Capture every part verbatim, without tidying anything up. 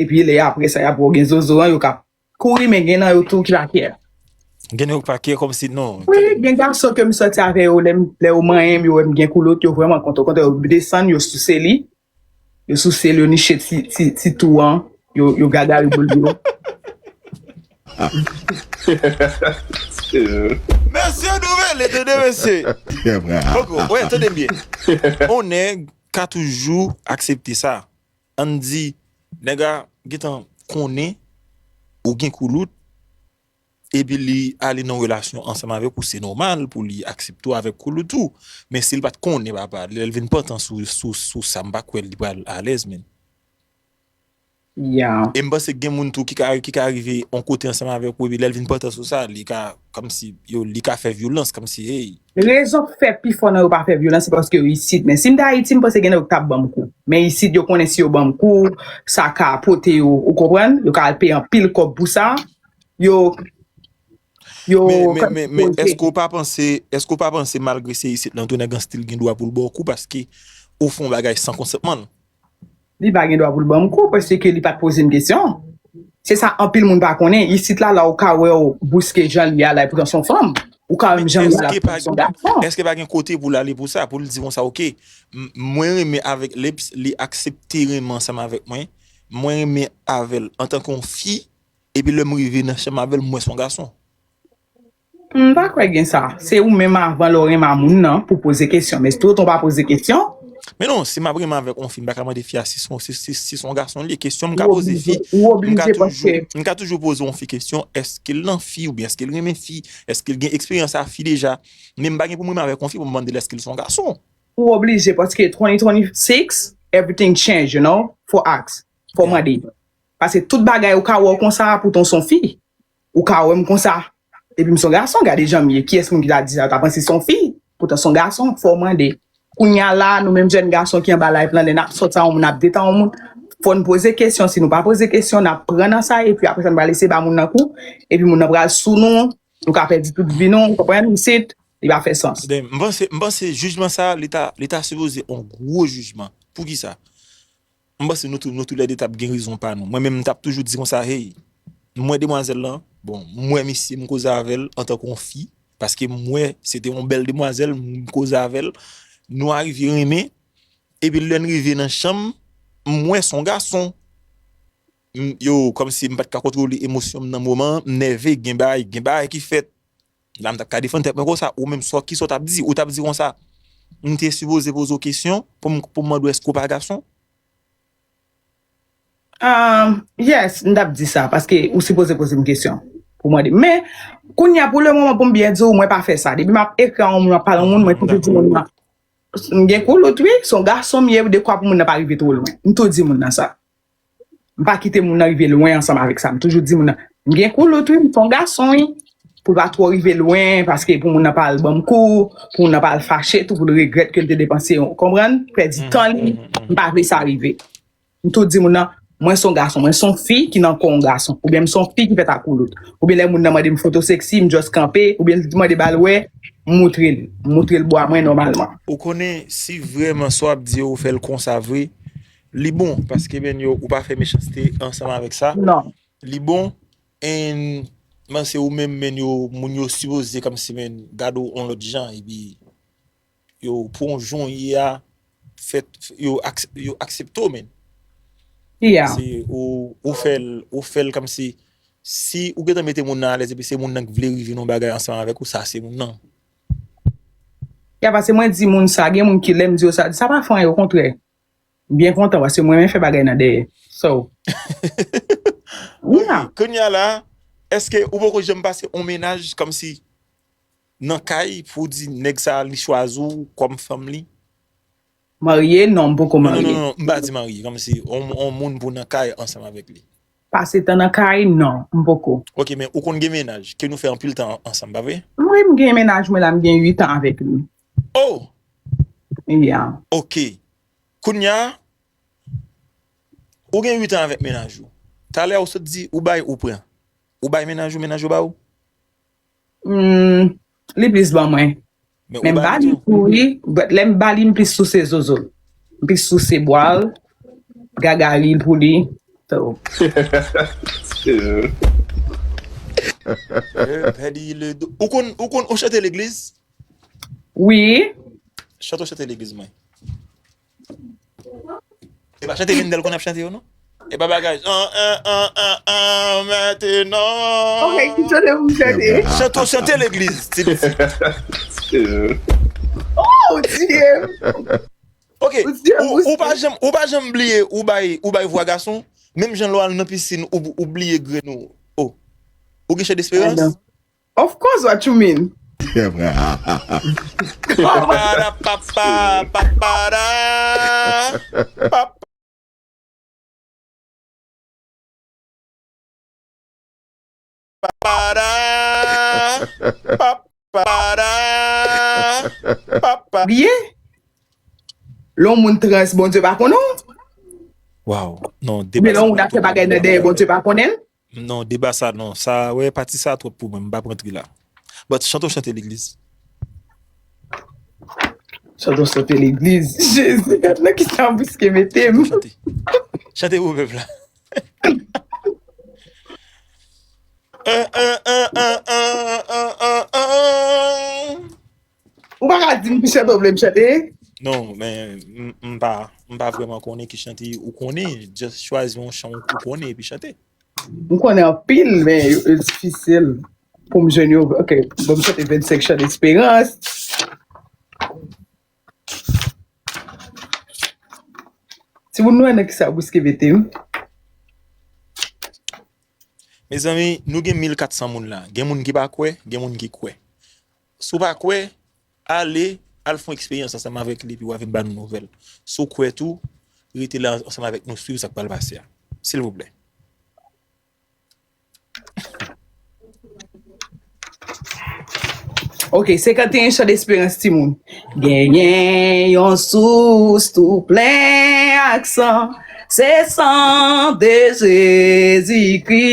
Epi lè apre sa, y ap wè w gen zozo an, yo ka kouri, men gen nan yo tou ki pa kè. Gen yo pa kè kòmsi non. Wi, gen gason ke m sòti avè yo, lè m- lè yo manyen m, yo wè m gen koulout, yo vrèman kontan. Kontan, yo desann, yo souse li. Yo souse l, yo niche ti, ti, ti tou an, yo, yo gagari boul yo. Mesye nouvèl, tande mesye. Poko, wè, tande m byen. On nèg ka toujou aksepte sa. Ann di, nèg la gentan konnen ou gen koulout, epi li ale nan relasyon ansanm avèk ou, se nòmal pou li aksepte w avèk koulout ou. Men si l pa t konnen, papa, lè l vin pantan sou, sou, sou sa, m pa kwè li pral alèz, men. Yeah. E m panse gen moun tou ki ka, ki ka rive yon kote ansanm avèk ou, epi lè l vin pantan sou sa, li ka, kòmsi, yo, li ka fè vyolans, kòmsi, hey. Rezon k fè pifò nan yo pa fè vyolans, se paske yo isit. Men si m te Ayiti, m panse gen nèg yo k t ap ban m kou. Men isit, yo konnen si yo ban m kou, sa ka pote yo, ou konprann? Yo ka al peye anpil kòb pou sa. Yo, yo Men, men, men, men, èske w pa panse, èske w pa panse malgre se isit lan tou nèg an still gen dwa pou l ba w kou paske ou fè yon bagay san konsantman l? Li pa gen dwa pou l ban m kou paske li pa t poze m kesyon. Se sa anpil moun pa konnen. Isit la, la ou ka wè w bouske jan l ye a la, epoutan se yon fanm. Ou ka wè m jan m ye a la, epoutan se yon gason. Èske pa gen kote pou l ale pou sa, pou l di konsa, oke, m- mwen renmen avèk Lips, li aksepte renmen ansanm avèk mwen, mwen renmen avè l antanke yon fi, epi lè m rive nan chanm avè l, m wè se yon gason. M pa kwè gen sa. Se ou menm avan lè w renmen a moun nan pou poze kesyon. Men si tou lontan w pa poze kesyon, Men non, si m ap renmen avèk yon fi, m pa ka mande fi a si se yon, si, si, si se yon gason li ye. Kesyon m ka poze fi, m ka toujou, m ka toujou poze yon fi kesyon, èske l nan fi oubyen èske l renmen fi, èske l gen eksperyans a fi deja. Men m pa gen pou m renmen avèk yon fi pou m mande l èske l se yon gason. Ou oblije paske twenty twenty-six, everything change, you know, fò ask, fò mande. Paske tout bagay ou ka wè w konsa, poutan w se yon fi. Ou ka wè m konsa, epi m se yon gason, gade jan m ye. Kiyès moun ki ta di sa? Yo ta panse se yon fi, poutan se yon gason, fò w mande. Kounye a la, nou menm jèn gason ki anba live lan, lè n ap sòti a yon moun, n ap date a yon moun, fò n poze kesyon. Si nou pa poze kesyon, n ap pran nan sa, epi apre sa, n pral eseye ba moun nan kou, epi moun nan pral sou nou, nou ka pèdi tout vi nou, ou konprann? Isit, li pa fè sans. M panse, m panse jijman sa, li ta, li ta sipoze yon gwo jijman. Poukisa? M panse nou tou, nou toulède t ap gen rezon pa nou. Mwen menm, m t ap toujou di konsa, hey, m wè demwazèl lan, bon, m wè misye, m koze avè l antanke yon fi, paske m wè se te yon bèl demwazèl, m koze avè l, nou arive renmen, epi lè n rive nan chanm, m wè se yon gason. M- yo, kòmsi m pa t ka kontwole emosyon m nan moman an, m nève, gen bagay, gen bagay ki fèt. La, m t ap ka defann tèt mwen konsa, ou menm, sa, kisa w t ap di? Ou t ap di konsa, m te sipoze poze w kesyon pou m, pou m mande w èske w pa gason? Um, yes, m t ap di sa, paske ou sipoze poze m kesyon pou mande. Men, kounye a, pou le moman, pou m byen di w, mwen pa fè sa. Depi m ap ekri a yon moun, m ap pale a yon moun, mwen toujou di moun nan, m gen koulout, wi, se yon gason m ye, dekwa pou moun nan pa rive twò lwen. M tou di moun nan sa. M pa kite moun nan rive lwen ansanm avèk sa. M toujou di moun nan, m gen koulout, wi, m se yon gason, wi. Pou l pa twò rive lwen, paske pou moun nan pa al ban m kou, pou moun nan pa al fache tou, pou l regrèt ke l te depanse, w konprann? Pèdi tan li, m pa vle sa rive. M tou di moun nan, mwen se yon gason, mwen se yon fi ki nan kò yon gason, oubyen m se yon fi ki fèt ak koulout. Oubyen lè moun nan mande m foto seksi, m just kanpe, oubyen l mande ba l wè, m moutre l, m moutre l bwa mwen nòmalman. Ou konnen, si vrèman sa w ap di yo, ou fè l konsa vre, li bon, paske, men, yo, ou pa fè mechanste ansanm avèk sa. Non. Li bon, and, men se ou menm, men, yo, moun yo sipoze kòmsi, men, gade w yon lòt jan, epi yo, pou yon jan w ye a, fèt, yo, ak- yo aksepte w, men. Yeah. Se ou, ou fè l, ou fè l kòmsi, si ou gentan mete moun nan alèz, epi se moun nan ki vle rive nan yon bagay ansanm avèk ou, sa se moun nan. Ya, paske mwen di moun sa, gen moun ki lè m di yo sa, sa pa fè anyen, okontrè. M byen kontan, paske mwen menm fè bagay nan dèyè. So, yeah. Kounye a la, èske ou poko janm pase yon mennaj kòmsi nan kay pou w di nèg sa a li chwazi w kòm fanm li? Marye? Non, m poko Non, non, marye. non, non, m pa di marye, kòmsi on, on moun pou nan kay ansanm avèk li. Pase tan nan kay? Non, m poko. Ok, men ou konn gen mennaj, ke nou fè anpil tan ansanm, pa vre? Wi, m gen mennaj mwen la, m gen uit an avèk li. Oh! Yeah. Ok. Kounye a, ou gen uit an avèk mennaj ou. Talè ou sot di, ou bay, ou pran. Ou bay mennaj ou, mennaj ou ba ou? Hmm, li plis ban mwen. Men m ba li tou, wi. But lè m ba li, m plis souse zozo l. M plis souse bwa l, gagari l pou li. Ou konn, ou konn, ou chante legliz? Wi. Chante w chante legliz mwen. E pa chante Mendel konn ap chante yo non. E pa bagay an an an an an mentenan. Ok, ki chante pou m chante? Chante w chante legliz ti pitit. Oh Dye. Ok, ou pa janm ou pa janm bliye ou bay ou bay vwa gason, menm jan lè w al nan pisin ou ou bliye grenn ou. Oh. Ou gen chè desperans? Of course, what you mean? Papara papa papara papa. Papara papara papa. Bliye? Lè yon moun trans, Bondye pa konnen w? Waw, non, deba sa twòp pou mwen. Lè yon moun ap fè bagay nan dèyè, Bondye pa konnen l? Non, deba sa non. Sa wè pati sa twòp pou mwen, m p ap rantre la. But chante w chante legliz. Chante w chante legliz. Jezi, gad nan kisa bouske mete m. Chante pou pèp la. Ou pa ka di m ki chante w vle m chante? Non, men m pa m pa vrèman konnen ki chante ou konnen. Just chwazi yon chan ou konnen epi chante. M konnen anpil, men yo difisil pou m jwenn yo. Ok, bon, m chante vennsenk chan desperans. Timoun, nou wè nan kisa bouske mete m? Mezanmi, nou gen mil katsan moun la. Gen moun ki pa kwè, gen moun ki kwè. Si w pa kwè, ale, al fè yon eksperyans ansanm avèk li, epi w a vin ba nou nouvèl. Si w kwè tou, rete la ansanm avèk nou, swiv sa k pral pase a. Silvouplè. Ok, senkanteyen chan desperans timoun. Genyen yon sous tou plen ak san, se san de Jezikri.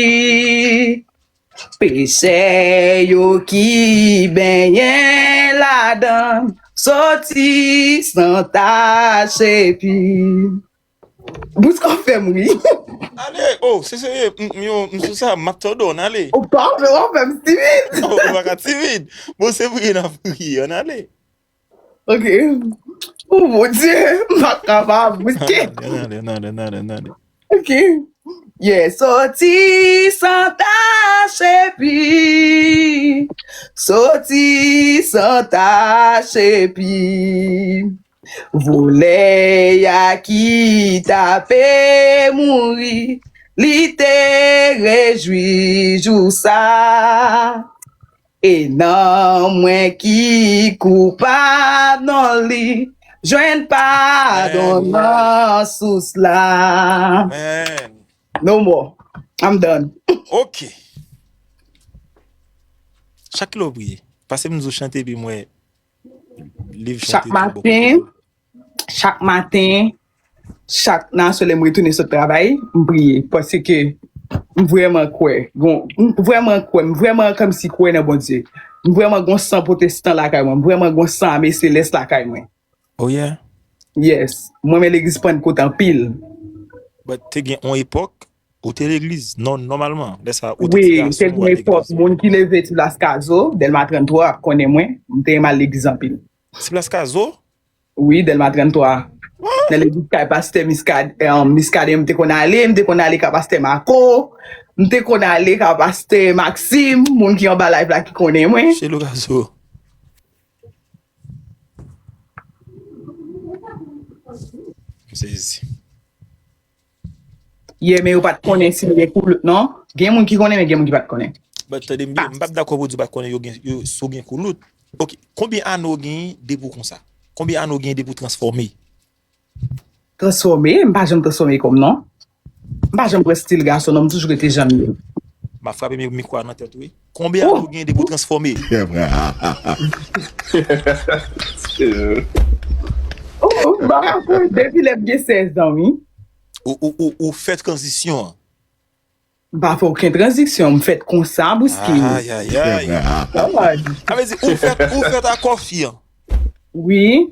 Peche yo ki benyen ladan l soti san tach epi. Bouske w fè m ri. Ale, oh, se serye, m sou sa, m ap tande w, ann ale. Ou pa fè w ap fè m timid. Ou pa ka timid. Bon, se pou n ap ri, ann ale. Ok. Oh mon Dieu, m pa kapab, bouske. Ann ale, ann ale, ann ale, ann ale. Ok. Yeah, soti san tach epi. Soti san tach epi. Volè a ki t ape mouri, li te rejwi jou sa. E nanm mwen ki koupab non li jwenn padon nan sous la. No more. I'm done. Ok. Chak lè w priye, pase m di w chante epi m wè liv chante. Chak maten, chak maten, chak nan aswè lè m retounen sot travay, m priye. Paske m vrèman kwè. Bon, m vrèman kwè. M vrèman kòmsi kwè nan Bondye. M vrèman gon san pwotestan lakay mwen. M vrèman gon san ame selès lakay mwen. Oh yeah? Yes. Mwen renmen legliz Pannkot anpil. But te gen on epòk, ou te legliz, non, nòmalman. Lè sa, ou te ti gason, ou te legliz. Wi, te gen epòk, moun ki leve ti Plas Kazo, Dèlma tranntwa, ap konnen mwen, m te renmen al legliz anpil. Ti Plas Kazo? Wi, Dèlma tranntwa. Nan legliz kay pastè Miskad, Miskaden, m te konn ale, m te konn ale ka pastè Mako, m te konn ale ka pastè Maxime, moun ki anba live la ki konnen mwen. Chez Logazo. M sezi. Yeah, men yo pa t konnen si m gen koulout non. Gen moun ki konnen, men gen moun ki pa t konnen. But tande m byen, m p ap dakò pou di w pa t konnen yo gen, yo, si w gen koulout. Ok, konbyen ane w genyen depi w konsa? Konbyen ane w genyen depi w transfòme? Transfòme? M pa janm transfòme kò m non. M pa janm pran stil gason non, m toujou rete jan m ye. M ap frape mikwo a nan tèt ou wi. Konbyen ane w genyen depi w transfòme? Oh, m pa ka kwè, depi lè m gen sèz an wi. Ou, ou, ou, ou fè tranzisyon an? M pa fè okenn tranzisyon, m fèt konsa bouski. Ayayay. Sa vle di ou fèt, ou fèt a kò fi an? Wi.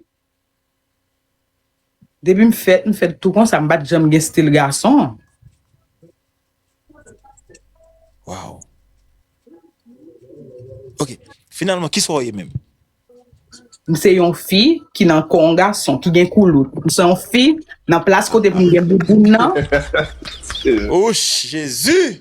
Depi m fèt, m fèt tou konsa, m pa t janm gen stil gason. Wow. Ok. Finalman, kisa w ye menm? M se yon fi ki nan kò yon gason, ki gen koulout. M se yon fi nan plas kote pou m gen bouboun nan. Oh, Jezi!